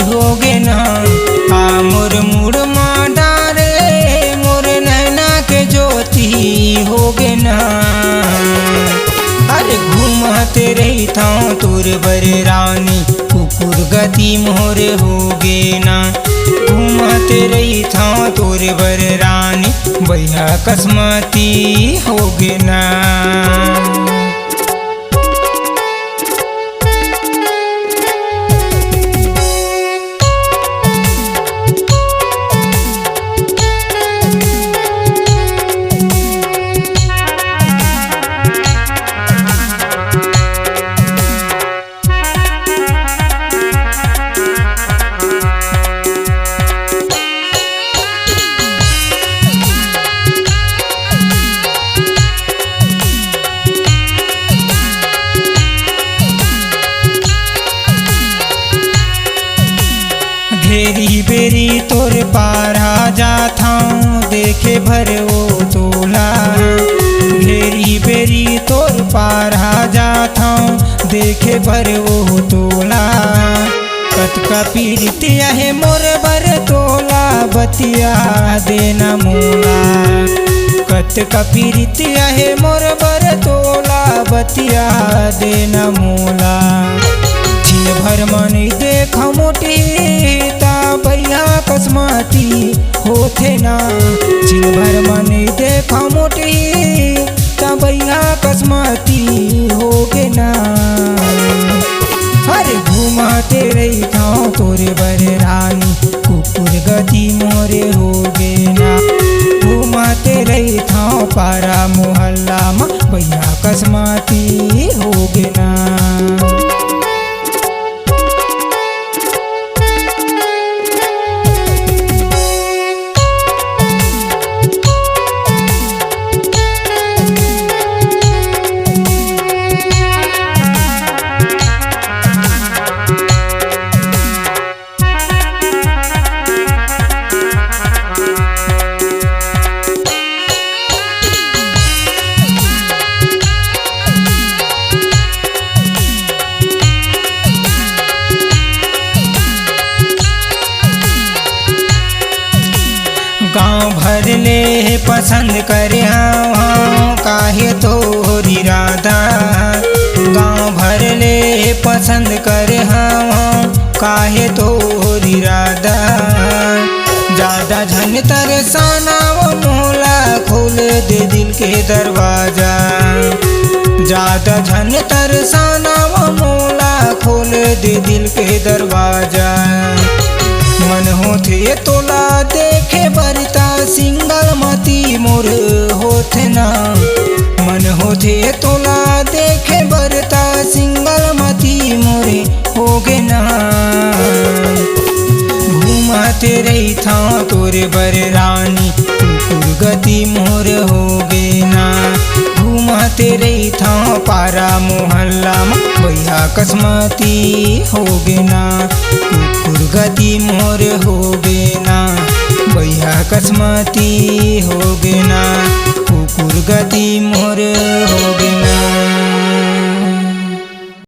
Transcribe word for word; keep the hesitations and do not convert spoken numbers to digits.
होगे ना। आ मोर मुड़ मा डारे मोर नैना के ज्योति होगे ना। अरे घूमत रहिथौं तोर बर रानी, कुकुर गति मोर होगे ना। घूमत रहिथौं तोर बर रानी, बइहा कस मति होगे ना। घेरी बेरी तोर पारा जाथौं, देखे बर ओ तोला। घेरी बेरी तोर पारा जाथौं, देखे बर ओ तोला। कतका पीरितिया हे मोर बर तोला, बतिया देना मोला। कतका पीरितिया हे मोर बर तोला, बतिया देना मोला। छिन भर म नइ देखा मोटी, ता बइहा कस मति होथे ना। छिन भर म नइ देखा मोटी, ता बइहा कस मति होगे ना। अरे घूमते रहिथौं तोरे बर रानी, कुकुर गति मोरे होगे ना। घूमते रहिथौं पारा मोहल्ला म, बइहा कस मति होगे ना। गांव भर ले पसंद करे हवं, काहे तोर इरादा। गांव भर ले पसंद करे हवं, काहे तोर इरादा। जादा झन तरसाना वो मोला, खोल दे दिल के दरवाजा। जादा झन तरसाना वो मोला, खोल दे दिल के दरवाजा। मन होथे तोला देखे बर ता, सिंगल मती मोर होथे ना। मन होथे तोला देखे बर ता, सिंगल मती मोरे होगे ना। घूमते रहिथौं तोरे बर रानी, कुकुर गति मोर होगे ना। घूमते रहिथौं पारा मोहल्ला म, बइहा कस मति होगे ना। कुकुर गति मोर होगे ना, बइहा कस मति होगे ना। कुकुर गति मोर होगे ना।